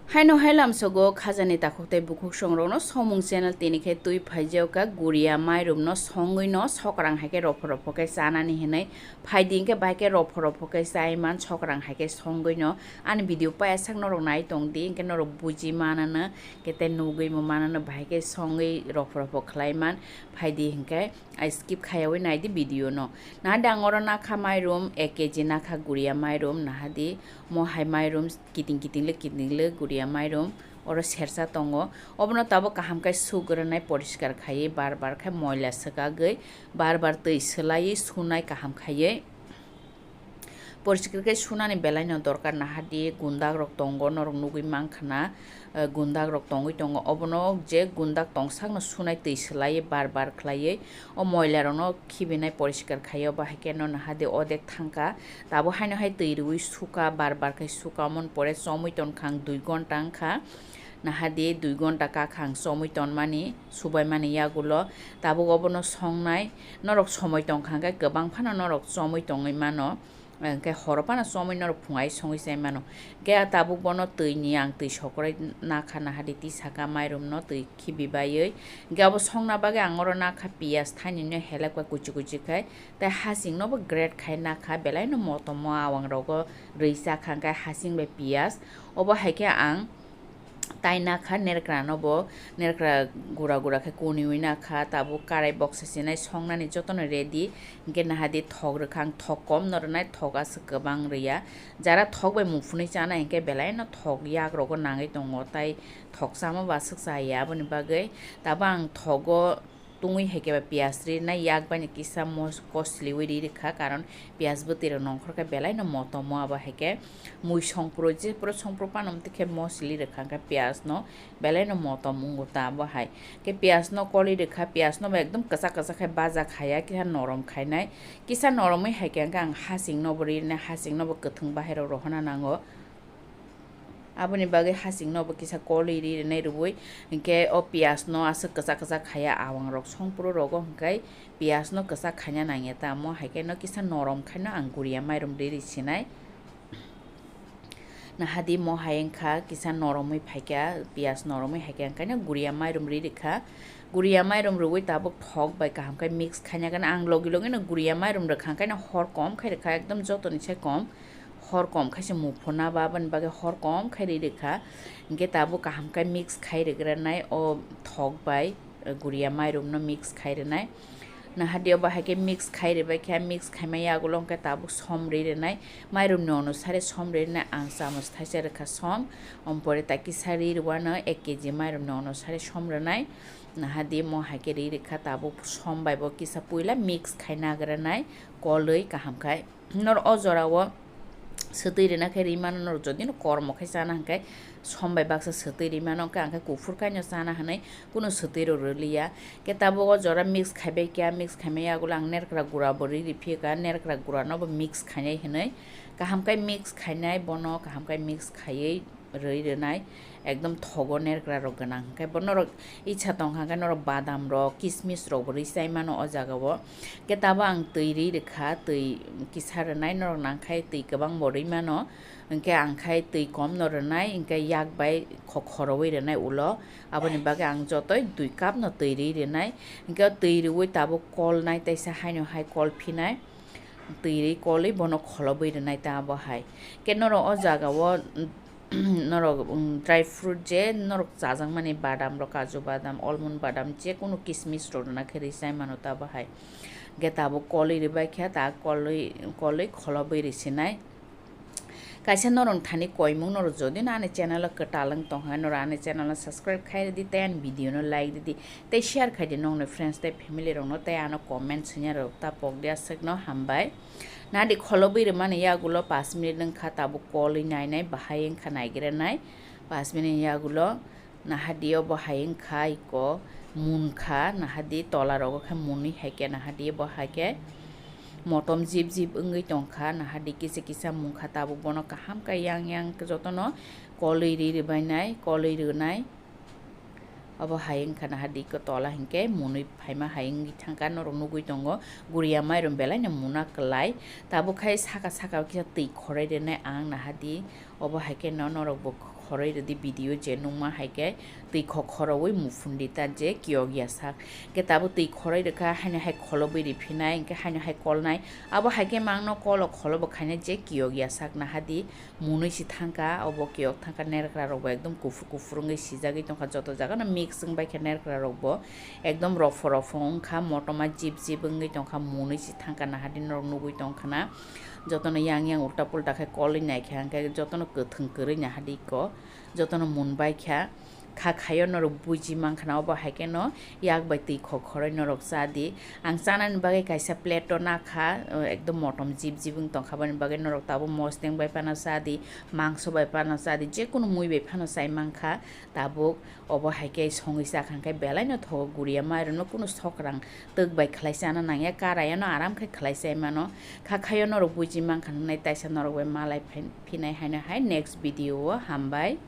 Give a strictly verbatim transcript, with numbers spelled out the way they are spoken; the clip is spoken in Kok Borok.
Haino hai lamsogo khajani takhuk tei bukhuk songrokno Somung channel tini khe twi phaijak kha, guria mairum no songwi no sokrang hai khe ropho ropho khe chanani hinwi phaidi, hinkhe bahai khe ropho ropho khe chai man sokrang hai khe songwi no. Ani video paiyasak norok nai tong di, hinkhe norok buji manano, kete nugwi bo manano, bahai khe songwi ropho ropho khlai man phaidi, hinkhe ai skip khayawi nai di video no. Nahadi ang oro nakha mairum ek kg nakha guria mairum, nahadi mo hai mairum kiting kiting le kiting le guria mairum oro sersa tongo. Obono tabuk kaham khe sugwrwnai poriskar khaiwi bar bar khe moila swkagwi bar bar twi swlaiwi sunai kaham khaiwi. Poriskar khe sunani belai no dorkar, nahadi gundak rok tongo norok nugwi mankha na, eh, gundak rok tongwi tongo, obono je gundak tongsakno sunai twi swlaiwi bar bar khlaiwi o moila rokno khibinai poriskar khaio, bahai khe no nahadi odek thangkha. Tabuk haino hai twi rwui suka, bar bar khe suka, omoni pore chomwi tonkha ang dui gonta wngkha. Nahadi dui gonta kakha ang chomwi tonmani, subaimani yagulo. Tabuk obono songnai, norok somoi tongkha hwnkhe kwbang phano norok chomwi tongwi mano, hwnkhe horo phano chomwi norok phungai songwi chai mano. Hwnkhe tabuk bono twi ni ang twi sokoroi nakha, nahadi tisaka mairumno twi khibi baiwi. Hwnkhe abo songna bagwi ang oro nakha piyaj thainino helek bai kuchi kuchi khai. Tei hasing no bo grate khai nakha, belai no motom o awang rogo rwi chakha, hwnkhe hasing bai piyaj. Obo hai khe ang tai nakha nerkra no bo, nerkra gura gura khe kuniwi nakha, tabuk karai boksa sinai songnani jotono ready. Hwnkhe nahadi thok rwkha ang, thok kom no rwnai, thok aswk kwbang rwya. Jara thok bai muphunwi chanai hwnkhe belai no thok yak rogo nangwi tongo, tai thok chama bo aswk chaya, aboni bagwi tabuk ang thogo tungwi hai khe ba piyaj rinai, yak bai no kisa mos-, kosliwi ri rwkha, karon piyaj bwtwi rok nongkhor khe belai no motom o, abo hai khe mui songpro, je puro songpro phano amtwi khe mosli rwkha, hwnkhe piyaj no belai no motom wngo ta abo hai. Khe piyaj no koli rwkha, piyaj no bo ekdom kwchak kwchak khai baja khaya, kisa norom khainai, kisa noromwi hai khe hwnkhe ang hasing no bo rinai, hasing no bo kwthwng bahai rok rohorna nango. Aboni bagwi hasing no bo kisa koli ri rwnai rwui, hinkhe o piyaj no aswk kwchak kwchak khaya awang rok songpro rogo, hinkhe piyaj no kwchak khaina nangya ta, omo hai khe no kisa norom khaino ang guria mairum ri ri sinai. Nahadi mo hai wngkha kisa noromwi phaikha, piyaj noromwi hai khe, hinkhe no guria mairum ri rwkha. Guria mairum rwui tabuk thok bai kaham khe mix khaina gana ang logi logi no guria mairum rwkha, hinkhe no hor kom khai rwkha, ekdom jotoni sai kom. Hor kom khaisa muphuna ba, aboni bagwi hor kom khai ri rwkha. Hinkhe tabuk kaham khe mix khai rwgranai o thok bai, eh, guria mairum no mix khai rwnai. Nahadi o bahai khe mix khai rwbai khe, mix khaima yagulo hinkhe tabuk som ri rwnai. Mairum ni onusare som ri rwnai, ang chamus thaisa rwkha som. Ompore ta kisa ri rwano ek kg mairum ni onusare som rwnai. Nahadi mo hai khe ri rwkha, tabuk som bai bo kisa puila mix khai nagranai kolwi kaham khai. Nor o jora o swtwi rwna khe ri mano, nor jodi no kormo khe chana hwnkhe som bai baksa swtwi ri mano, hwnkhe ang khe kuphur khaino chana hwnwi kunu swtwi rw rwliya. Khe tabuk o jora mix khaibai kha, mix khaimai yagulo ang nerkra gura bo ri ri phiyokha, nerkra gura no bo mix khainai hwnwi kaham khai mix khainai, bono kaham khai mix khaiwi rwi rwnai, ekdom thogo nerkra rok gwnang. Hwnkhe bo norok icha tongkha hwnkhe norok badam rok, kismis rok bo rwi chai mano o jaga o. Hwnkhe tabuk ang twi rwi rwkha, twi kisa rwnai, norok nangkhai twi kwbang bo rwi mano. Hwnkhe ang khai twi kom no rwnai, hwnkhe yak bai kho-, khoroi rwnai ulo. Aboni bagwi ang jotoi dui cup no twi rwi rwnai. Hwnkhe o twi rwi tabuk kol nai, teisa haino hai kol phinai. Twi rwi kolwi bono kholobwi rwnai ta abo hai. Khe norok o jaga o, norok, um, dry fruit je norok chajakmani badam rok, kaju badam, almond badam, je kunu kismis rok rwna khe rwi chai mano ta abo hai. Hwnkhe tabuk kolwi rwbai khe ta kolwi, kolwi kholobwi rwi sinai. Kaisa norok thani koimung norok jodi no ani channel o kwtal wng tong hai, norok ani channel o subscribe khai rwdi tei ani video no like rwdi. Tei share khai di nokni friends tei family rokno, tei ano comment swina rok ta pok di, aswkno hambai. Nadi kholobwi rwmani yagulo pash minute wngkha, tabuk kolwi nainai, bahai wngkha naigranai, pash minute yagulo. Nahadi o bahai wngkha iko munkha, nahadi tola rogo khe munwi hai khe, nahadi bo hai khe motom jip jip wngwi tongkha, nahadi kisa kisa munkha, tabuk bono kaham khe yang yang jotono kolwi ri rwbainai, kolwi rwnai. Obo hai wngkha nahadi ko tola hinkhe munwi phaima hai wngwi thangkha, norok nugwi tongo guria mairum belai no muna kwlai. Tabuk khai saka saka o kisa twi khoroi rwnai ang nahadi, obo hai khe no norok bo khoroi rwdi video je nungma hai khe twi khok khorowi muphun di ta je kiyok ya sak. Hwnkhe tabuk twi khoroi rwkha haino hai kholobwi riphinai hwnkhe haino hai kolnai. Abo hai khe mangno kolo kholobo khainai je kiyok ya sak naha di. Munui si thangkha, obo kiyok thangkha, nerkra rokbo ekdom kuphur kuphur wngwi sijagwi tongkha, joto jagano mix wngbaikha nerkra rokbo, ekdom rofo rofo wngkha, motoma jip jip wngwi tongkha, munui si thangkha, nahadi norok nugwi tongkha na, jotono yang yang ulta pulta khe kolwi naikha, hwnkhe jotono kwthwng kwrwi nahadi ko, jotono munbaikha. Kha khaio norok buji mankha na, obo hai kheno yak bai twi khok khoroi norok cha di. Ang chanani bagwi kaisa plate o nakha, uh, ekdom motom jip jip wng tongkha, boni bagwi norok tabuk mosdeng bai phano cha di, mangso bai phano cha di, jekunu mui bai phano chai mankha. Tabuk obo hai khe songwi cha kha khe belai no thogo, guria mairum no kunu sokrang twk bai khlai chana nangya, karayano aram khe khlai chai mano. Kha khaio norok buji mankha nai, taisa norok bai malai phin-, phinai haino hai next video o, hambai.